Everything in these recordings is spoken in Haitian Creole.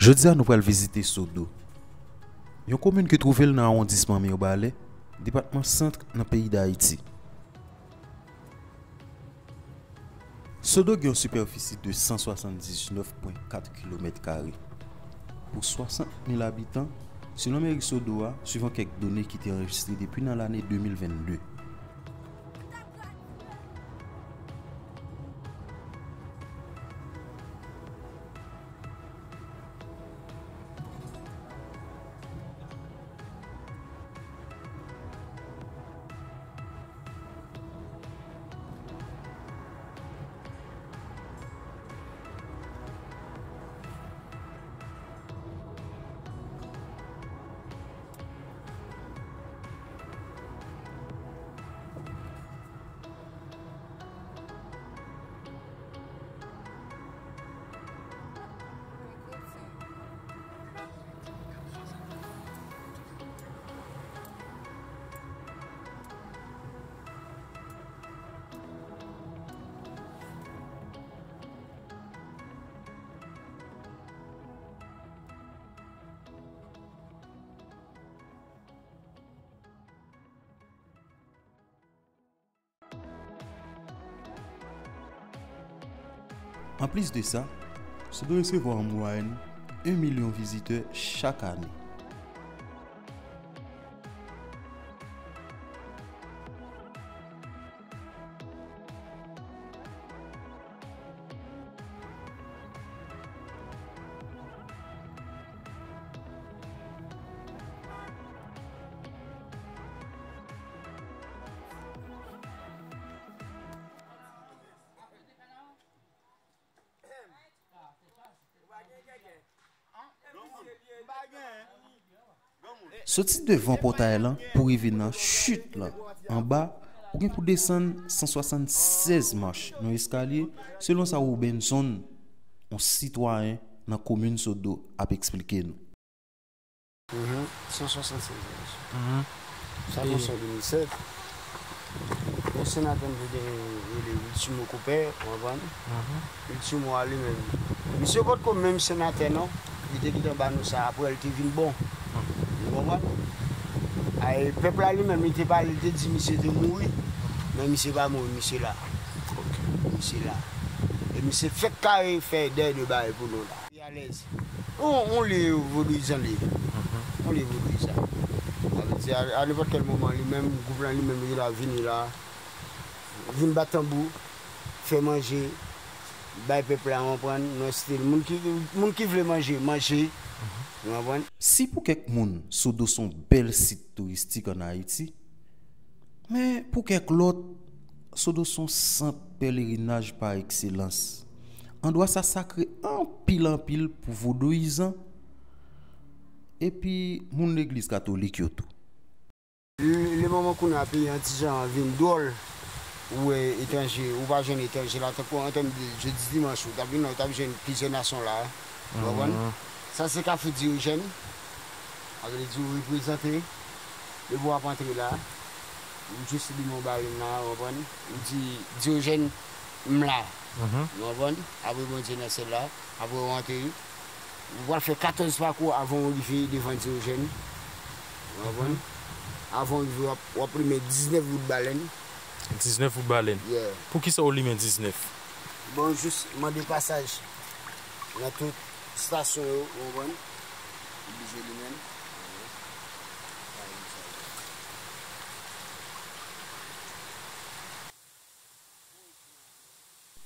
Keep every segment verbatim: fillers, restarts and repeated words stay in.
Jodi a, nou pral vizite Sodo, yon komin ki twouve l nan awondisman Mibalè, depatman Sant, nan peyi Dayiti. Sodo gen yon sipèfisi de san swasanndiznèf pwen kat kilomèt kare pou swasant mil abitan, selon meri Sodo a, swivan kèk done ki te anrejistre depi nan lane de mil vennde. Anplis de sa, Sodo resevwa an mwayèn yon milyon vizitè chak ane. Soti devan pòtay lan pou rive nan chit lan anba, ou gen pou desann san swasannsèz mach nan eskalye, selon sa Robinson, yon sitwayen nan komin Sodo, ap eksplike nou. Mhm, san swasannsèz mach. Mhm. Sa kòmanse an de mil sèt. Yon senatè m te gen rele Ultimo Cooper, ou konprann? Mhm. Ultimo a li menm, misye potko menm senatè non, li te gentan ba nou sa, apre l te vin bon. Mhm. Ou konprann? Ay, pèp la li menm, li te pale, li te di misye te mouri, men misye pa mouri, misye la. Ok. Misye la. E misye fèk kare fè dèyè de bagay pou nou la. Li alèz. On, on li vodouyizan li. Mhm. On li vodouyizan. Sa vle di, a, a nenpòt kèl moman, li menm, gwoup lan li menm, li la, vini la, vin bat tanbou, fè manje, bay pèp la, ou konprann, nan estil moun ki, moun ki vle manje, manje, mhm, ou konprann. Si pou kèk moun, Sodo se yon bèl sit touristik ann Ayiti, men pou kèk lòt, Sodo se yon sant pèlerinaj pa ekselans. Andwa sa sakre anpil, anpil pou vodouyizan epi moun legliz katolik yo tou. Le, le moman kounye a peyi an ti jan vin dwòl, ou wè etranje, ou pa jwenn etranje la, tankou an tèm de jedi dimanch, ou t ap vin la, ou t ap jwenn plizyè nasyon la, ou konprann? Mhm. Sa se Kafou Diyojèn, sa vle di ou reprezante, depi w ap antre la, ou jis limen yon balèn la, ou konprann? Ou di, Diyojèn, m la. Mhm. Ou konprann? Apre Bondye nan syèl la, apre ou antre, ou pral fè katòz pakou avan ou rive devan Diyojèn. Ou konprann? Mhm. Avan ou rive, w ap, w ap limen diznèf bout balèn. Diznèf bout balèn? Yeah. Poukisa ou limen diznèf? Bon, jis mande pasaj nan tout stasyon yo, ou konprann? Ou oblije limen.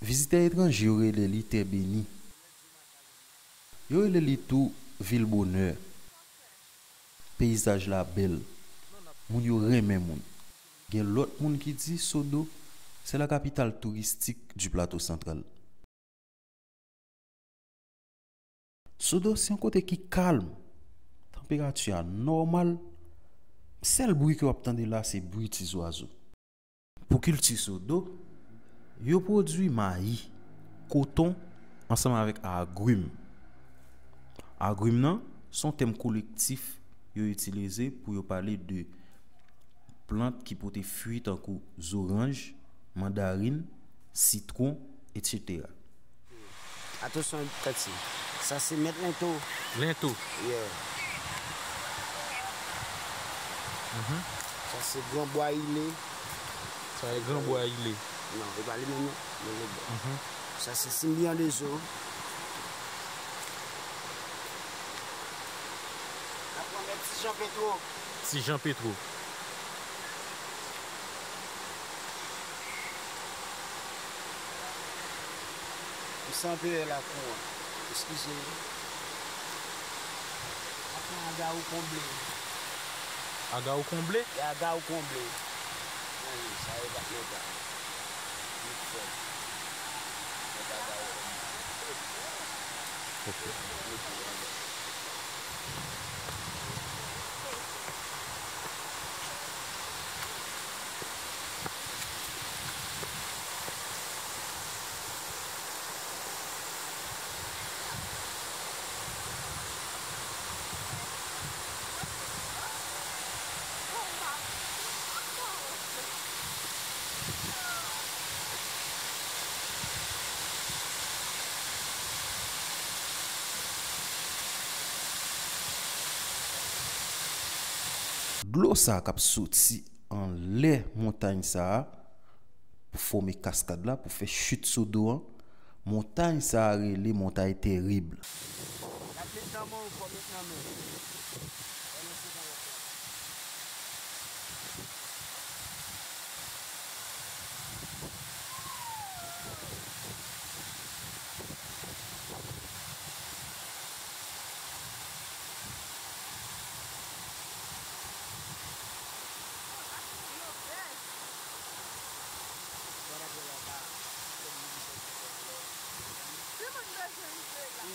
Vizitè etranje yo rele li tè beni. Yo rele li tou vil bonè. Peyizaj la bèl. Moun yo renmen moun. Gen lòt moun ki di Sodo, c'est la capitale touristique du Plateau Central. Sodo se yon kote ki kalm, tanperati a nòmal, sèl bri ke w ap tande la se bri ti zwazo. Pou kilti Sodo, yo pwodui mayi, koton, ansanm avèk agwim. Agwim nan se yon tèm kolektif yo itilize pou yo pale de plant ki pote fwi tankou zoranj, mandarin, sitwon, etsetera. Atansyon, taksi. Sa se mèt lento. Lento. Yeah. Mhm. Sa se gran bwa ile. Sa e gran bwa ile. Non, e pa li menm non. Men lòt bò. Mhm. Sa se Simbiyan de Zo. N ap pran mèt Ti Jan Petwo. Ti Jan Petwo. M se anperè lakou an. Eskize. Ap pran aga ou konble. Aga ou konble? E aga ou konble. Nan li, sa e pa, e pa. Vit fè. Met aga ou konble. Ok. Mete anlè. Dlo sa k ap soti anlè montay sa a, pou fòme kaskad la, pou fè chit sou do an, montay sa a rele Montay Terib. L ap met nan men w, fò met nan men w. Li moun bezwen rive la.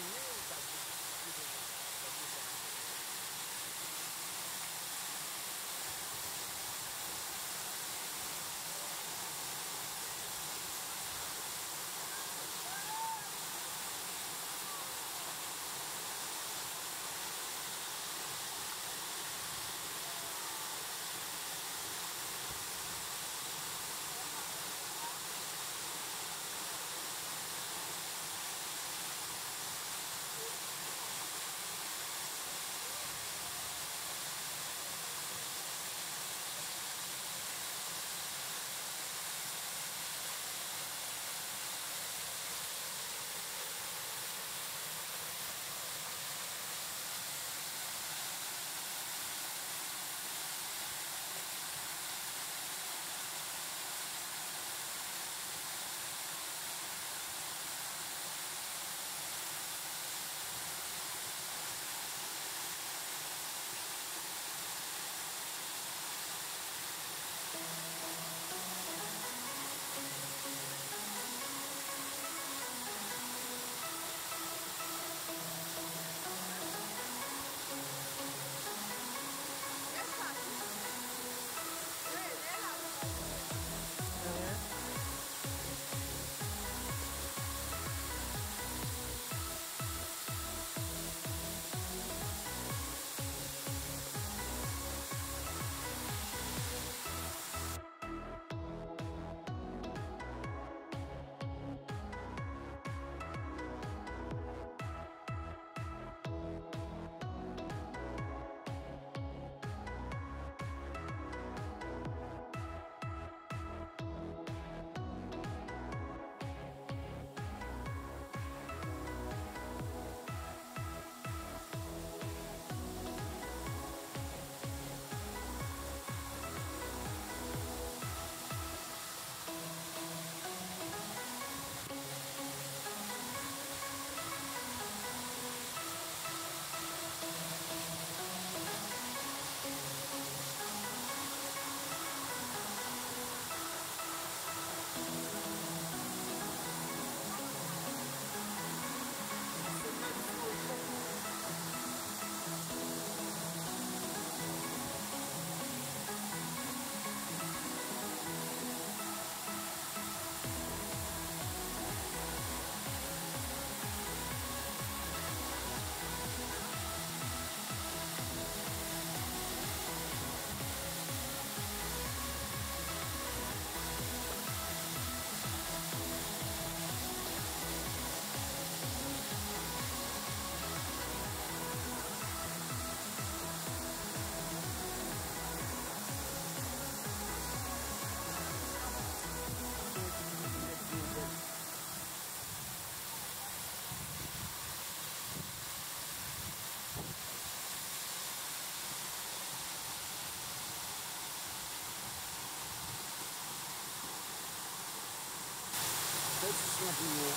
Sous lan pi wo,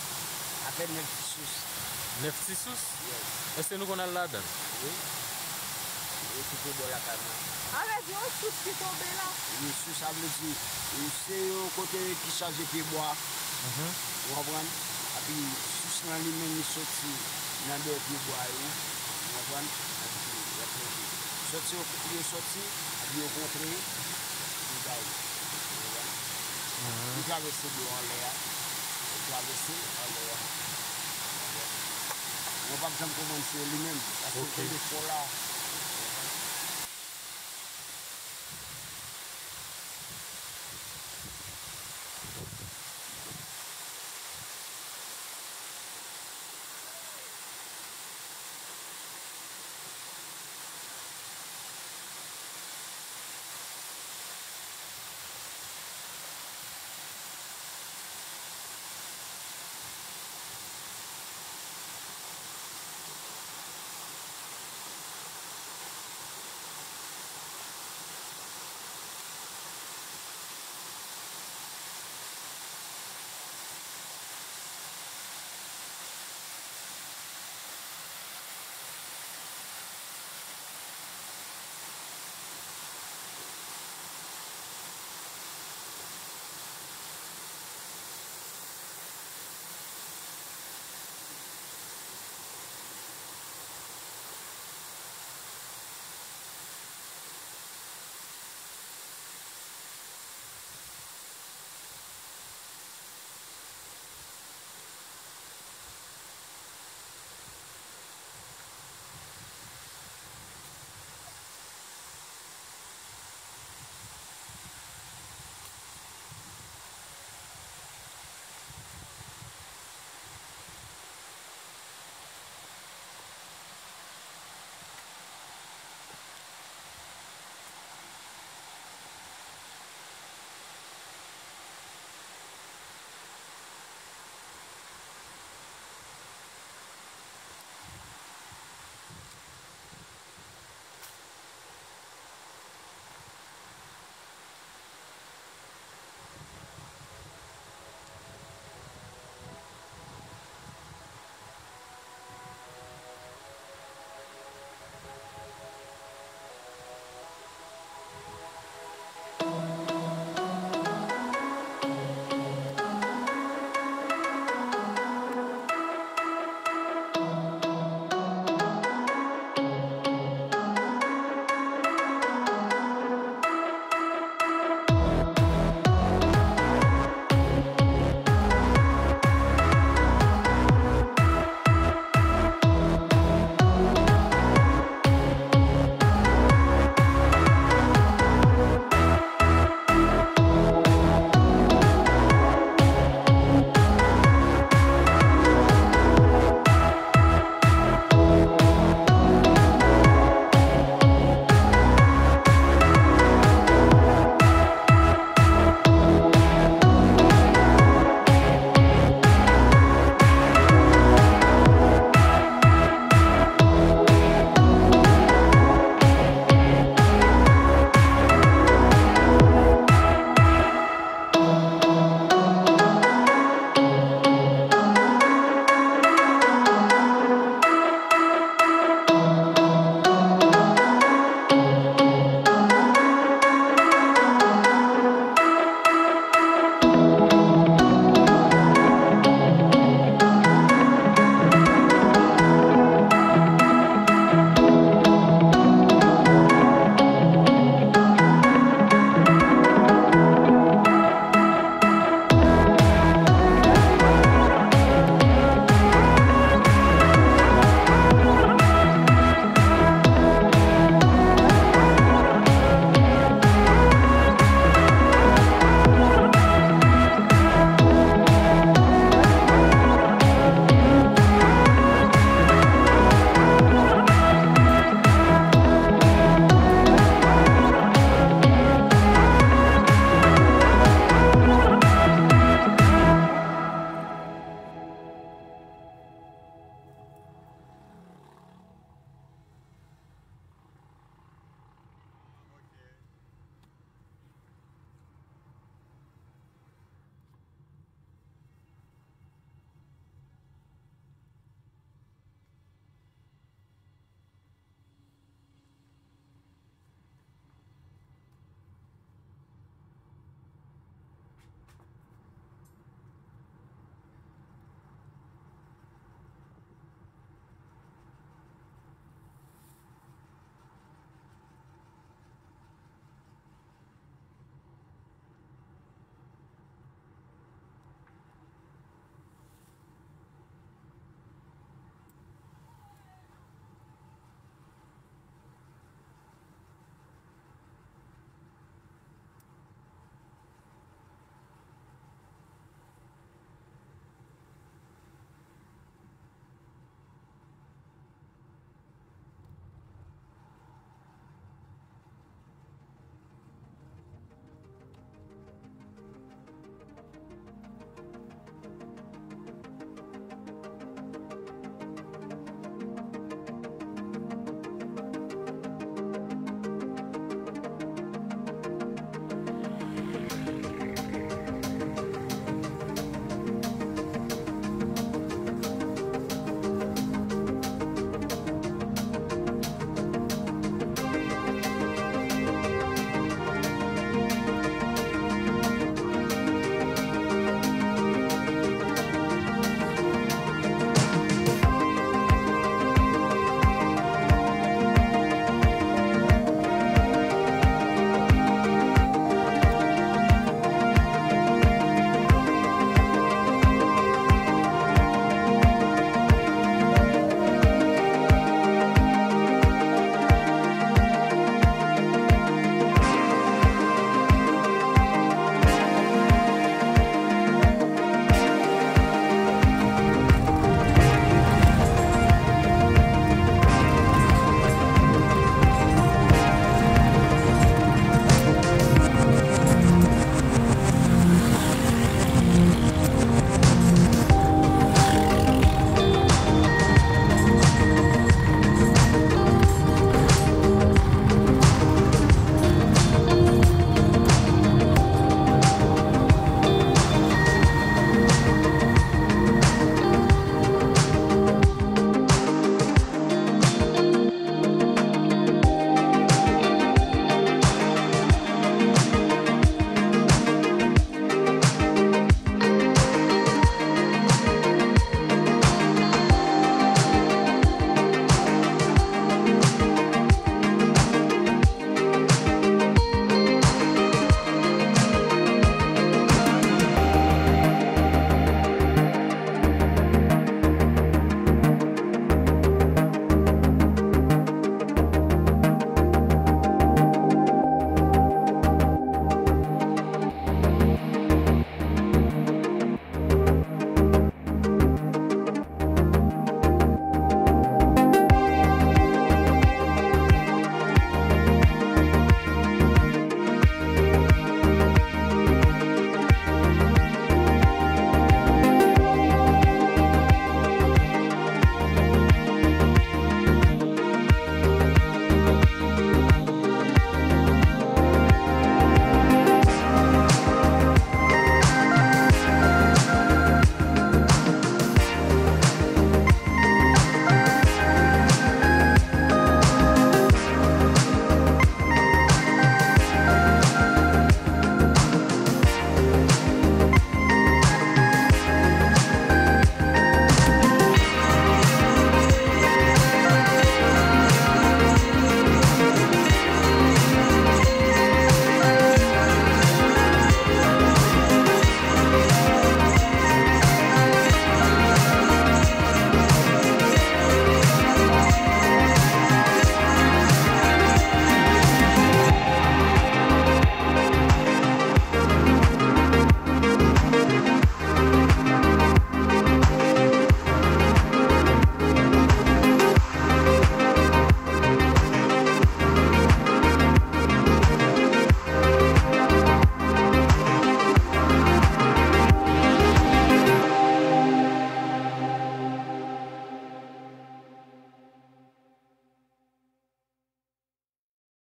apèn nèf ti sous. Nèf ti sous? Yes. Èske nou konn al ladan? Wi. Yo koupe bò lakay mwen. Sa vle di yon sous ki tonbe la. Yon sous, sa vle di, se yon kote ki chaje pyebwa. Ou konprann? Epi sous lan li menm li soti nan dèyè pyebwa yo. Ou konprann? Epi y ap monte. Soti yo, yo soti, epi yo kontre, yo bay. Ou konprann? Li travèse dlo anlè a. Li travèse anlè a. Mwen p ap janm konprann se li menm. Paske Ok. Konde fò la,